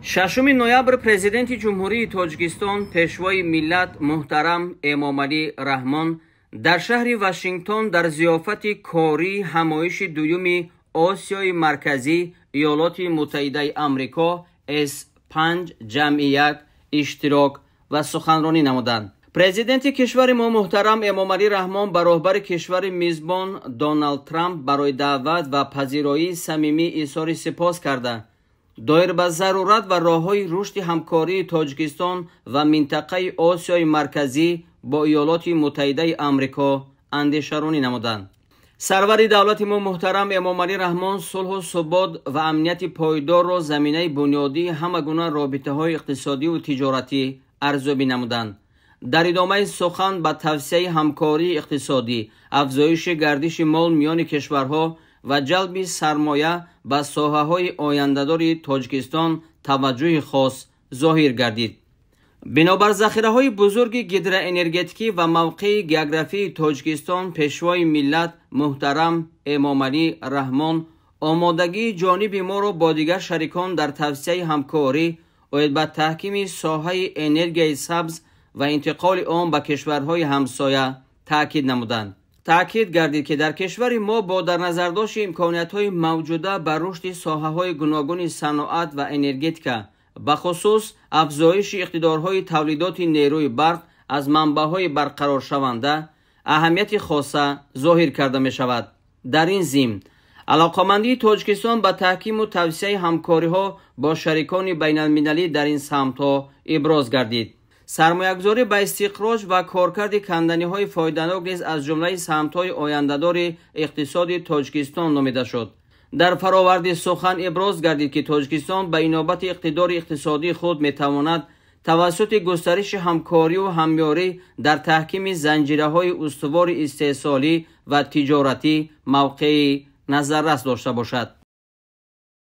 6 ноябр Президенти Ҷумҳурии Тоҷикистон, Пешвои миллат муҳтарам Эмомалӣ Раҳмон дар шаҳри Вашингтон дар зиёфати кории ҳамоиши дуюми Осиёи Марказӣ Иёлоти Муттаҳидаи Амрико С5+1 иштирок ва суханронӣ намуданд. Президенти кишвари мо муҳтарам Эмомалӣ Раҳмон ба роҳбари кишвари мизбон Доналд Трамп барои даъват ва пазироии самимӣ изҳори сипос карда, доир ба зарурат ва роҳҳои рушди ҳамкории Тоҷикистон ва минтақаи Осиёи Марказӣ бо Иёлоти Муттаҳидаи Амрико андешаронӣ намуданд. Сарвари давлати мо муҳтарам Эмомалӣ Раҳмон сулҳу субот ва амнияти пойдорро заминаи бунёдии ҳама гуна робитаҳои иқтисодиву тиҷоратӣ арзёбӣ намуданд. Дар идомаи сухан ба тавсияи ҳамкории иқтисодӣ, афзоиши гардиши мол миёни кишварҳо ва ҷалби сармоя ба соҳаҳои ояндадори Тоҷикистон таваҷҷӯҳи хос зоҳир гардид. Бинобар захираҳои бузурги гидроэнергетикӣ ва мавқеи географии Тоҷикистон, Пешвои миллат муҳтарам Эмомалӣ Раҳмон омодагии ҷониби моро бо дигар шарикон дар тавсияи ҳамкорӣ оид ба таҳкими соҳаи энергияи сабз ва интиқоли он ба кишварҳои ҳамсоя таъкид намуданд. Таъкид гардид, ки дар кишвари мо бо дар назардошти имкониятҳои мавҷуда ба рушди соҳаҳои гуногуни саноат ва энергетика, бахусус афзоиши иқтидорҳои тавлидоти нерӯи барқ аз манбаъҳои барқароршаванда аҳамияти хоса зоҳир карда мешавад. Дар ин зимн алоқамандии Тоҷикистон ба таҳкиму тавсияи ҳамкориҳо бо шарикони байналмилалӣ дар ин самтҳо иброз гардид. Сармоягузорӣ ба истиқроҷ ва коркарди канданиҳои фоиданок низ аз ҷумлаи самтҳои ояндадори иқтисоди Тоҷикистон номида шуд. Дар фароварди сухан иброз гардид, ки Тоҷикистон ба инобати иқтидори иқтисодии худ метавонад тавассути густариши ҳамкорию ҳамёрӣ дар таҳкими занҷираҳои устувори истеҳсолӣ ва тиҷоратӣ мавқеи назаррас дошта бошад.